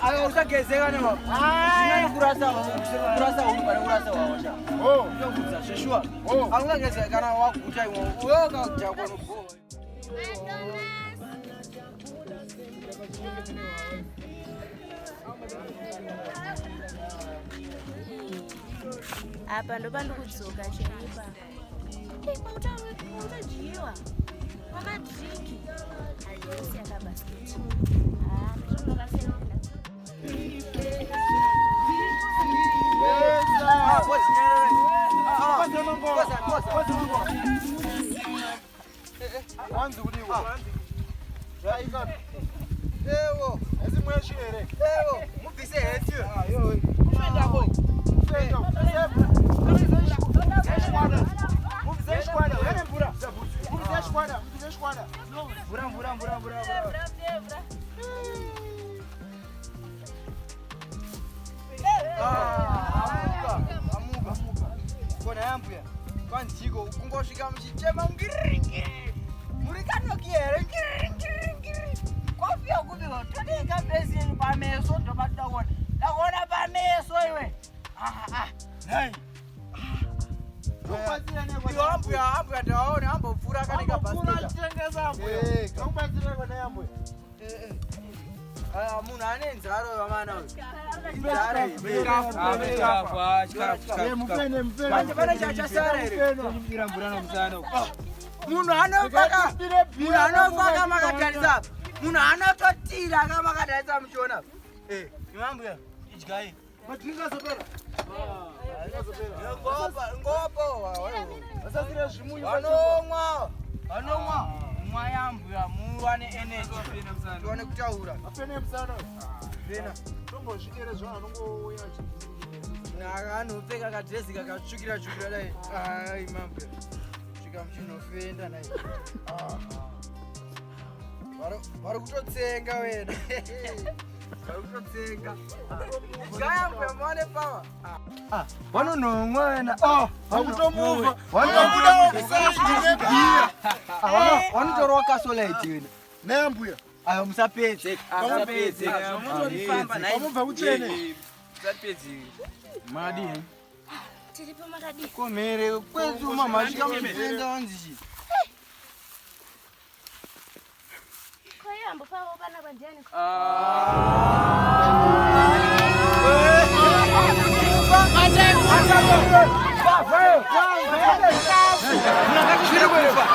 Ayo usagezeka newa. Zvinani kurasa kurasa huru pane kurasa wawa sha. Oh. Ndokudza zveshuwa. Oh. Aungagezeka kana waguta imwe. Uyo ukaguta kono go. Apa ndopandikudzoka chaipa. Pautadyiwa pamadrinki handisi akabhasiketi. Ah, boys, ah, ah. Koza, koza. Wanzi kudiwa. Zvaika. Ewo, Esi mweshi here. ewo, mubvise heti. Ah, yo. Kufenda boy. Kufenda. Mubvise shkwada. Wene mvura. Mubvise shkwada. Mubvise shkwada. Mvura, mvura, mvura, mvura, mvura. Ah, amuka, amuka, amuka. Kona yambuya. Kwanziko kungosvika muchichema ngiringiri. Muri kanoki here ngiringiri. Kofi yakubika todeka besini pameso ndobatoda kuona. Ndakuona pameso iwe. Ah ah. Nei. Tokubatsira nekwa. Iwe ambuya, ambuya ndawaona ambopfuura akaneka bhasiketi. Eh, tokubatsira kwana yambuya. Ah, munhu ane nzara uyu amana uyu. Inzara iyi. Eh, mupene, mupene. Manje pane chachasara here? Munhu anofaka munhu anofaka makatarisa apa. Munhu anototira ka makatarisa muchiona apa. Eh, imambuya idyai. Madringi azopera. Ngopa, ngopo. Vasasira zvimunyu. Vanomwa. Vanomwa. Mwa yambuya muwane energy. Tione kutaura. Apene musana. Pena. Tombozvikere zvawo anongouya achi- Naka anopfeka kadresi kakatsvukira tsvukira dai. Ai mambuya. Svika muchinofenda nai. Vari kutotsenga wena. Vari kutotsenga. Gaya mbuya muwane power. Vanonhomwa wena. Hakutomuva. Vanobuda nebhiya. Vanotorwa kasolite wena. Neyambuya. Ayo musapedze. Pamubva kuchene. Madi. Tiripo makadii? Komhere kwedu mama svika muchifenda wanzi chi. Koyambo pavo panapa ndiani? Zviri kufa.